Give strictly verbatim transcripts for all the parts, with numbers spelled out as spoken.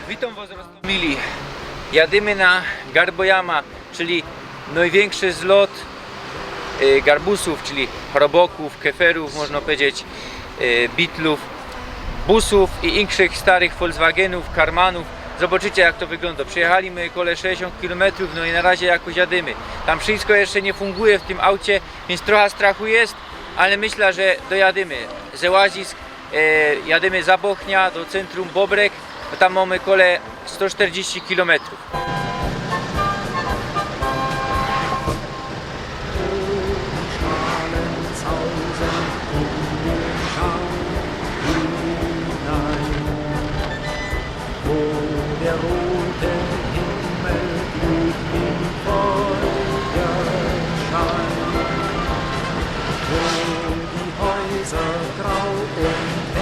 Witōm wos, Rostomili. Jadymy na Garbojama, czyli nojwiynkszy zlot, y, garbusōw, czyli robokōw, keferōw, można pedzieć, y, bitlōw, busōw i inkszych starych Volkswagenōw, Karmanōw. Zobaczycie, jak to wyglōndo. Przejechali my kole sześćdziesiōnt kilometrōw, no i na razie jakoś jadymy. Tam wszystko jeszcze niy funguje w tym aucie, wiync trocha strachu je, ale myśla, że dojadymy. Ze Łazisk, e, jadymy za Bochnia do centrōm Bobrek, bo tam mōmy kole sto sztyrdziści kilometrōw.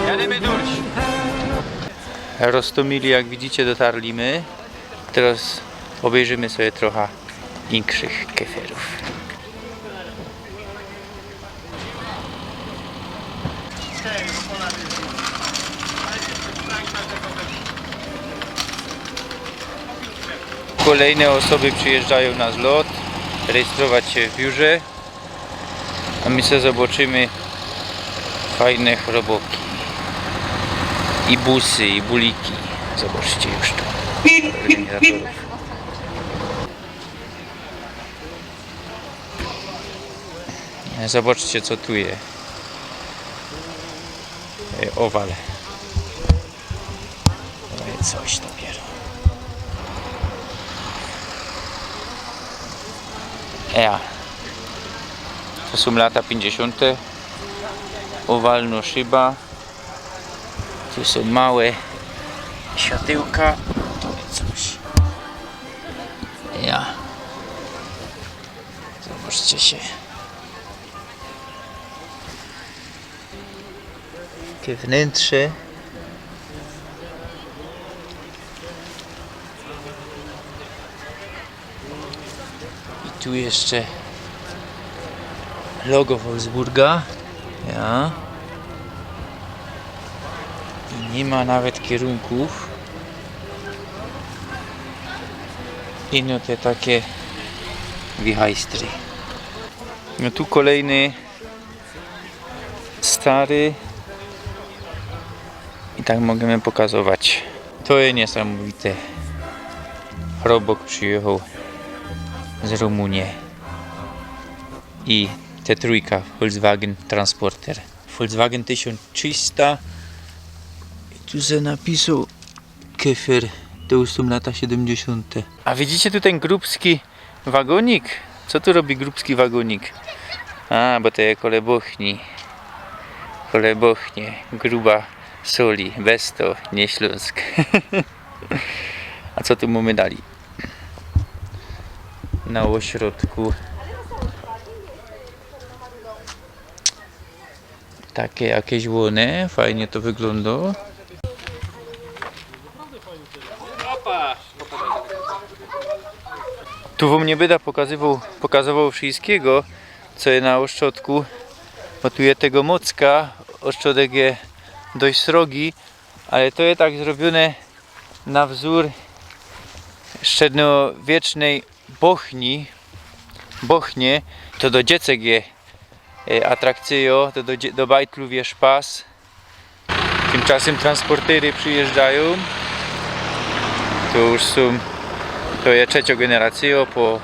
Jadymy durś. Rostomili, jak widzicie, dotarli my. Teraz ôbejrzymy sobie trocha inkszych keferōw. Kolejne ôsoby przijyżdżajōm na zlot, rejestrować sie w biurze, a my se zobaczymy fajne roboki i busy, i buliki. Zobaczcie już tu ôrganizatorōw. Zobaczcie, co tu je. E, owal. To je coś dopiero. Ja. To sōm lata piyńćdziesiōnte. Owalnŏ szyba. Tu sōm małe światełka. To je coś. Ja. Zobaczcie sie. Takie wnętrze. I tu jeszcze logo Wolfsburga. Ja. I niy ma nawet kierunków. Ino te takie wichajstry. No tu kolejny stary. I tak możemy pokazować. To je niesamowite. Robok przijechał z Rumunii. I te trójka, Volkswagen Transporter. Volkswagen tysiōnc trzysta. I tu se napisał Kefer, to już sōm lata siedymdziesiōnte. A widzicie tu ten grubski wagonik? Co tu robi grubski wagonik? A, bo to je kole Bochni. Kole Bochnie, gruba soli, bez to, niy Ślōnsk. A co tu mōmy dalij? Na ôśrodku. Takie jakieś łōny, fajnie to wyglōndo. Tu wōm niy byda pokazywoł, pokazowoł wszystkigo, co je na ôśrodku, bo tu je tego mocka, ôśrodek je dość srogi, ale to je tak zrobiōne na wzōr średniowiecznej Bochni. Bochnie, to do dziecek je e, atrakcyjo, to do, do bajtlōw je szpas. Tymczasym transportery przijyżdżajōm. To już sōm, to je trzecio generacyjo po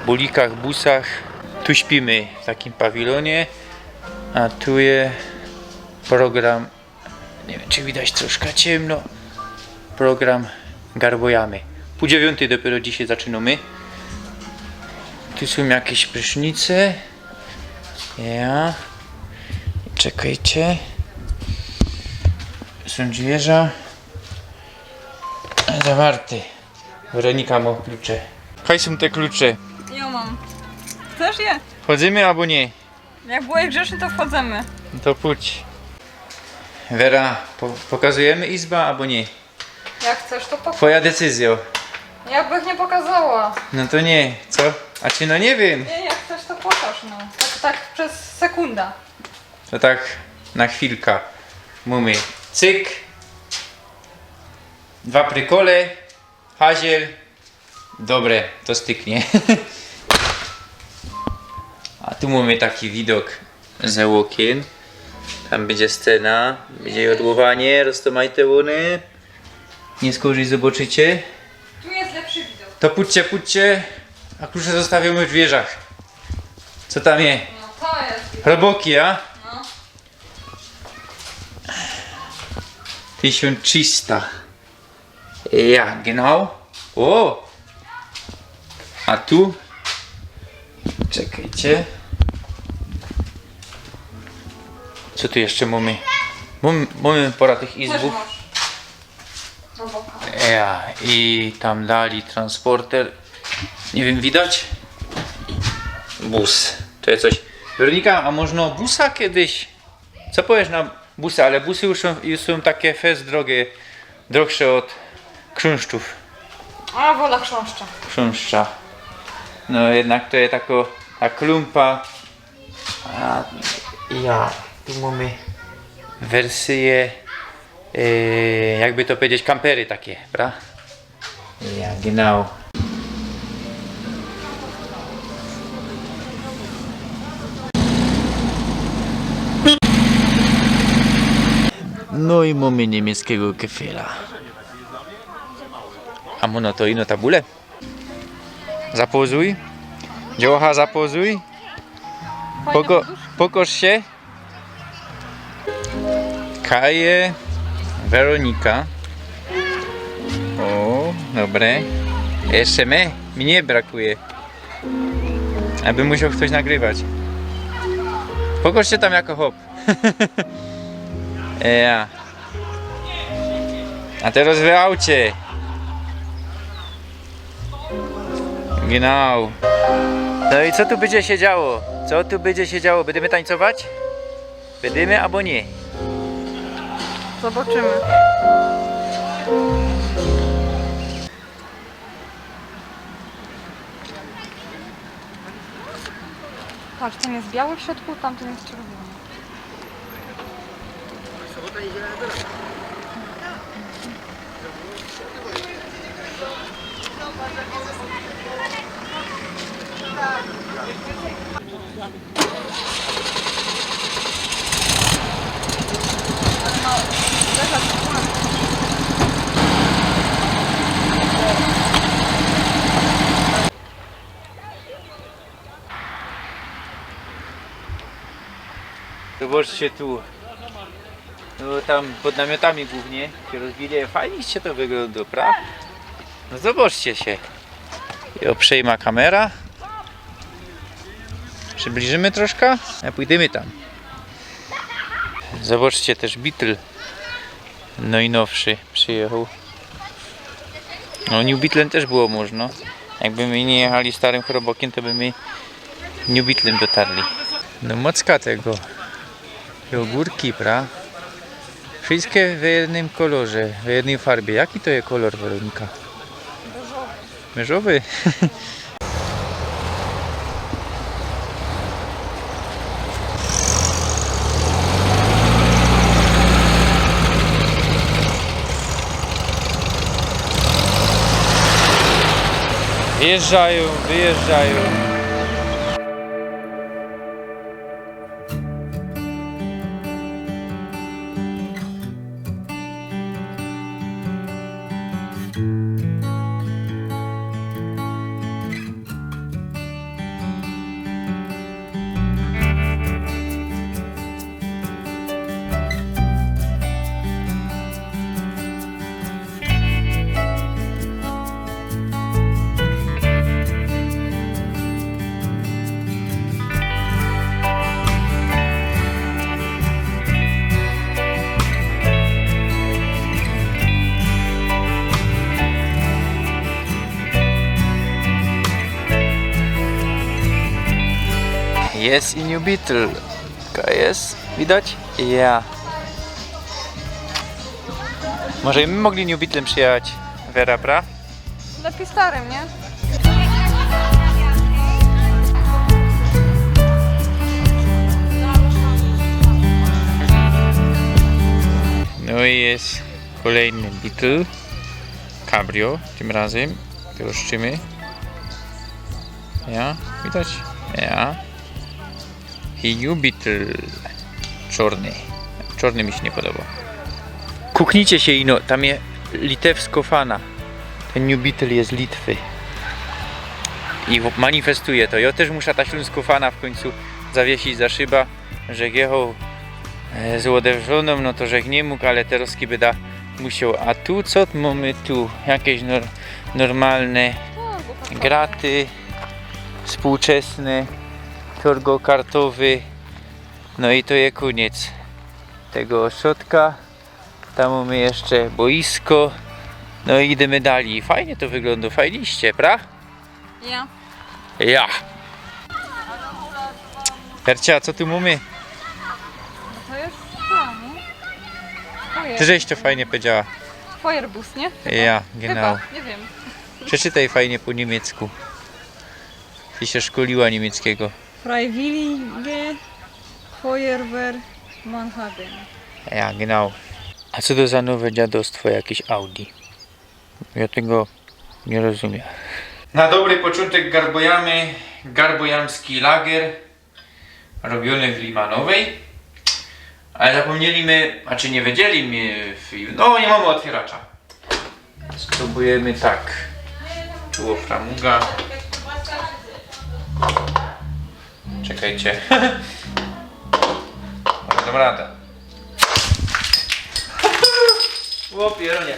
bulikach, busach. Tu śpimy w takim pawilonie, a tu je program Niy wiym, czy widać, troszka ciymno. Program Garbojamy. Pōł dziewiōntyj dopiero dzisiej zaczynōmy. Tu sōm jakieś prysznice. Ja. Czekejcie. Sōm dwiyrza. Zawarty. Weronika mo klucze. Kaj sōm te klucze? Jo mōm. Chcesz je? Wchodzymy abo niy? Jak byłeś grzeczny, to wchodzimy. No to pójdź. Wera, po-, pokazujemy izbę, abo niy? Jak chcesz, to pokaż. Twoja decyzjo. Ja bych nie pokazała. No to niy, co? A czy, no niy wiym. Nie, jak chcesz, to pokaż, no. Tak, tak przez sekunda. To tak. Na chwilka. Mōmy cyk. Dwa prykole. Haziel. Dobre, to styknie. A tu mōmy taki widok ze ôkien. Tam bydzie scena, bydzie jodłowanie, roztomajte łōny. Niy skorzij, zobaczycie. Tu je lepszy widok. To pōdźcie, pōdźcie, a klucze zostawiōmy w dwiyrzach. Co tam je? No to je. Roboki, a? No. Tysiōnc trzysta. Ja, genau. O! A tu? Czekejcie. Co tu jeszcze mōmy? Mōmy, mōmy pora tych izbōw. Też masz. Roboka. Ja, i tam dali transporter. Niy wiym, widać? Bus. To je coś. Weronika, a można busa kiedyś? Co powiesz na busy? Ale busy już sōm, już sōm take fest drogie, drogsze ôd krzyżczōw. A, wola krzyżcza. Krzyżcza. No jednak to je tako, ta klumpa. A, ja, tu mōmy wersyje, e, jakby to pedzieć, kampery take, pra? Ja, genau. No i mōmy niymieckego kefela. A mōno to ino tabule? Zapōzuj. Dziołcha, zapōzuj. Poko-, pokosz sie. Kaje, Weronika. O, dobre. Jeszcze my? Mie brakuje. Aby musiał ktoś nagrywać. Pokosz sie tam jako hop. Ja. A teraz w aucie. Genau. No i co tu bydzie sie działo? Co tu bydzie sie działo? Bydymy tańcować? Bydymy abo niy? Zobaczymy. Patrz, ten jest biały w środku, tamten jest czerwony. Zobaczcie tu. No, tam pod namiotami głównie sie rozbili. Fajnie sie to wyglōndo, pra? No, zobaczcie sie. Jo, przejmã kamera. Przybliżymy troszkę, a pōjdymy tam. Zobaczcie, też Beetle nojnowszy przijechoł. No, New Beetlem też było można. Jakby my niy jechali starym Chrobokiem, to by my New Beetlem dotarli. No, mocka tego. I ogórki, pra? Wszystkie w jednym kolorze, w jednej farbie. Jaki to je kolor, Weronika? Beżowy. Wjeżdżają, wyjeżdżają. Jest i New Beetle. Ka-, jest? Widać? Ja. Może i my mogli New Beetlem przyjechać, Wera, pra? Lepiej starym, nie? To jest kolejny Beetle. Cabrio tym razem. Wyłoszczymy. Ja? Widać? Ja. I New Beetle. Czarny. Czarny mi się nie podoba. Kuknijcie się ino, tam je litewsko fana. Ten New Beetle jest z Litwy. I w- manifestuje to. Ja też muszę ta śląsko fana w końcu zawiesić za szyba, że jechał e, z odewrzoną, no to żech nie mógł, ale teraz beda musiał. A tu co mamy tu? Jakieś nor normalne graty współczesne, torgo-kartowy. No i to je koniec tego ośrodka. Tam mamy jeszcze boisko. No i idziemy dalej. Fajnie to wygląda, fajniście, pra? Ja. Ja. Percia, co tu mamy? To jest tam. Ty żeś to fajnie powiedziała. Feuerbus, nie? Ja, genau. Chyba, nie wiem. Przeczytaj fajnie po niemiecku. Ty się szkoliła niemieckiego. Freiwillige Feuerwehr Mannheim. Ja, genau. A co to za nowe dziadostwo, jakieś Audi? Ja tego nie rozumiem. Na dobry początek garbujemy garbujamski lager robiony w Limanowej. Ale zapomnieli my, znaczy nie wiedzieli my, w- no nie mamy otwieracza. Spróbujemy tak. Czuło framuga. Czekajcie. Może dam radę. Chłopie, no nie.